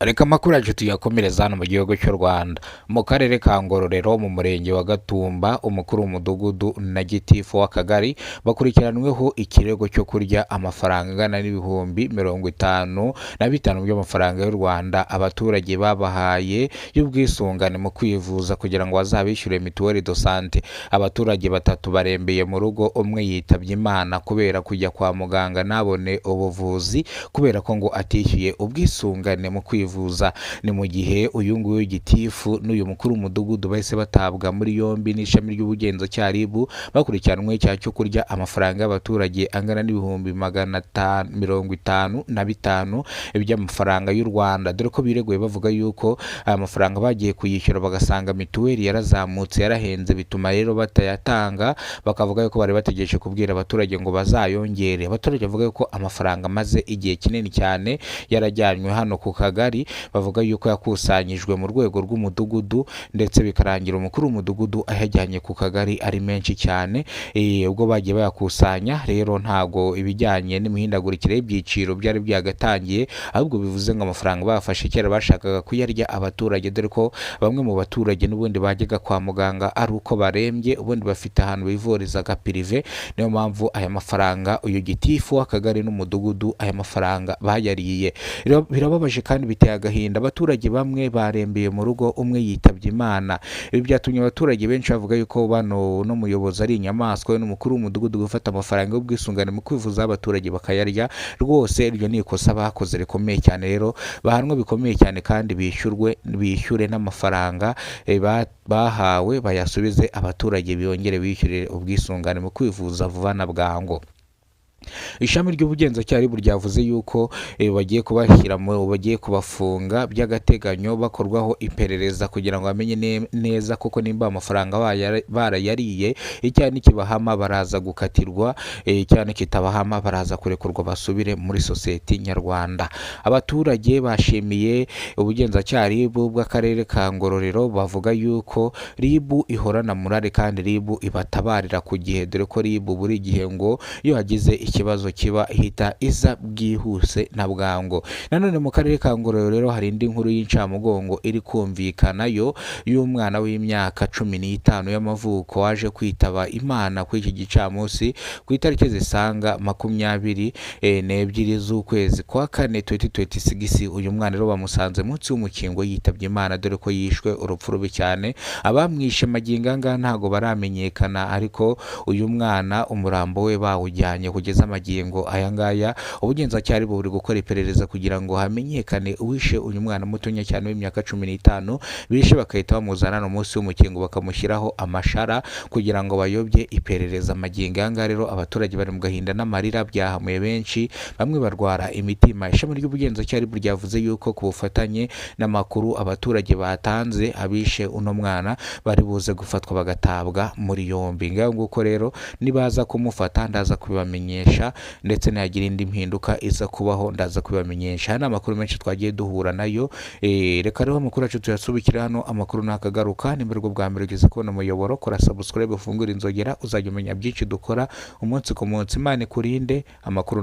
Reka amakuru yacu tuyakomereza hano mu gihugu cy'u Rwanda, mu karere ka Ngororero, mu murenge wa Gatumba. Umukuru w'umudugudu na gitifu w'akagari bakurikiranweho ikirego cyo kurya amafaranga angana n'55,000 by'amafaranga y'u Rwanda abaturage babahaye y'ubwisungane mu kwivuza kugira ngo bazabishyure mituweli de sante. Abaturage batatu barembeye mu rugo, umwe yitabye Imana kubera kujya kwa muganga ntabone ubuvuzi kubera ko ngo atishyuye ubwisungane mu kwivuza. Ni mu gihe uyu nguyu gitifu n'uyu mukuru w'umudugudu bahise batabwa muri yombi n'ishami ry'ubugenzacyaha RIB, bakurikiranwe icyaha cyo kurya amafaranga y'abaturage angana n'555,000 by'amafaranga y'u Rwanda, dore ko bireguye bavuga yuko aya mafaranga bagiye kuyishyura bagasanga mituweli yarazamutse, yarahenze, bituma rero batayatanga. Bakavuga yuko bari bategereje kubwira abaturage ngo bazayongere. Abaturage bavuga yuko amafaranga amaze igihe kinini cyane yarajyanywe hano ku kagari, bavuga yuko yakusanyijwe mu rwego rw'umudugudu, ndetse bikarangira umukuru w'umudugudu ayajyanye ku kagari ari menshi cyane. Ubwo bagiye bayakusanya rero, ntago ibijyanye n'imihindagurikire y'ibyiciro byari byagatangiye, ahubwo bivuze ngo amafaranga bayafashe kera bashakaga kuyarya abaturage, dore ko bamwe mu baturage n'ubundi bajyaga kwa muganga ari uko barembye, ubundi bafite ahantu bivurizaga privé. Niyo mpamvu aya mafaranga uyu gitifu w'akagari n'umudugudu aya mafaranga bayariye. Rero birababaje kandi biteye agahinda, abaturage bamwe barembeye mu rugo, umwe yitabye Imana. Ibi byatumye abaturage benshi bavuga yuko bano n'umuyobozi ari inyamaswa, we n'umukuru w'umudugudu, gufata amafaranga y'ubwisungane mu kwivuza abaturage bakayarya. Rwose iryo ni ikosa bakoze rikomeye cyane. Rero bahanwe bikomeye cyane kandi bishyurwe, bishyure n'amafaranga bahawe, bayasubize abaturage, biyongere bishyurire ubwisungane mu kwivuza vuba na bwangu. Ishami ry'ubugenzacyaha RIB ryavuze yuko bagiye kubashyira mu bagiye kubafunga by'agateganyo, bakorwaho iperereza kugira ngo bamenye neza koko nimba amafaranga barayariye. Icyaha nikibahama baraza gukatirwa, icyaha nikitabahama baraza kurekurwa basubire muri sosiyete nyarwanda. Abaturage bashimiye ubugenzacyaha RIB bw'akarere ka Ngororero, bavuga yuko RIB ihorana morale kandi RIB ibatabarira ku gihe, dore ko RIB buri gihe ngo iyo hagize ikibazo kiba ihita iza bwihuse na bwangu. Nanone mu karere ka Ngororero rero hari indi nkuru y'incamugongo iri kumvikanayo y'umwana w'imyaka 15 y'amavuko waje kwitaba Imana kuri iki gicamunsi, ku itariki zisaga 22 z'ukwezi kwa kane 2026. Uyu mwana rero bamusanze munsi y'umukingo yitabye Imana, dore ko yishwe urupfu rubi cyane. Abamwishe magingo aya ngaya ntago baramenyekana, ariko uyu mwana umurambo we bawujyanye. Kugeza magingo aya ngaya ubugenzacyaha buri gukora iperereza kugira ngo hamenyekane uwishe uyu mwana mutonya cyane w'imyaka 15, bishe bagahita bamuzana no munsi y'umukingo bakamushyiraho amashara kugira ngo bayobye iperereza. Magingo aya ngaya rero abaturage bari mu gahinda n'amarira, byahamuye benshi, bamwe barwara imitima. Ishami ry'ubugenzacyaha RIB ryavuze yuko ku bufatanye n'amakuru abaturage batanze, abishe uno mwana bari buze gufatwa bagatabwa muri yombi. Ngaho nguko rero, nibaza kumufata ndaza kubibamenyesha, ndetse nihagira indi mpinduka iza kubaho ndaza kubibamenyesha. Aya ni amakuru menshi twagiye duhura nayo. Reka rero amakuru yacu tuyasubikire hano, amakuru nakagaruka. Nimba aribwo bwa mbere ugeze kubona umuyoboro, kora subscribe, ufungure inzogera, uzajya umenya byinshi dukora umunsi ku munsi. Imana ikurinde, amakuru.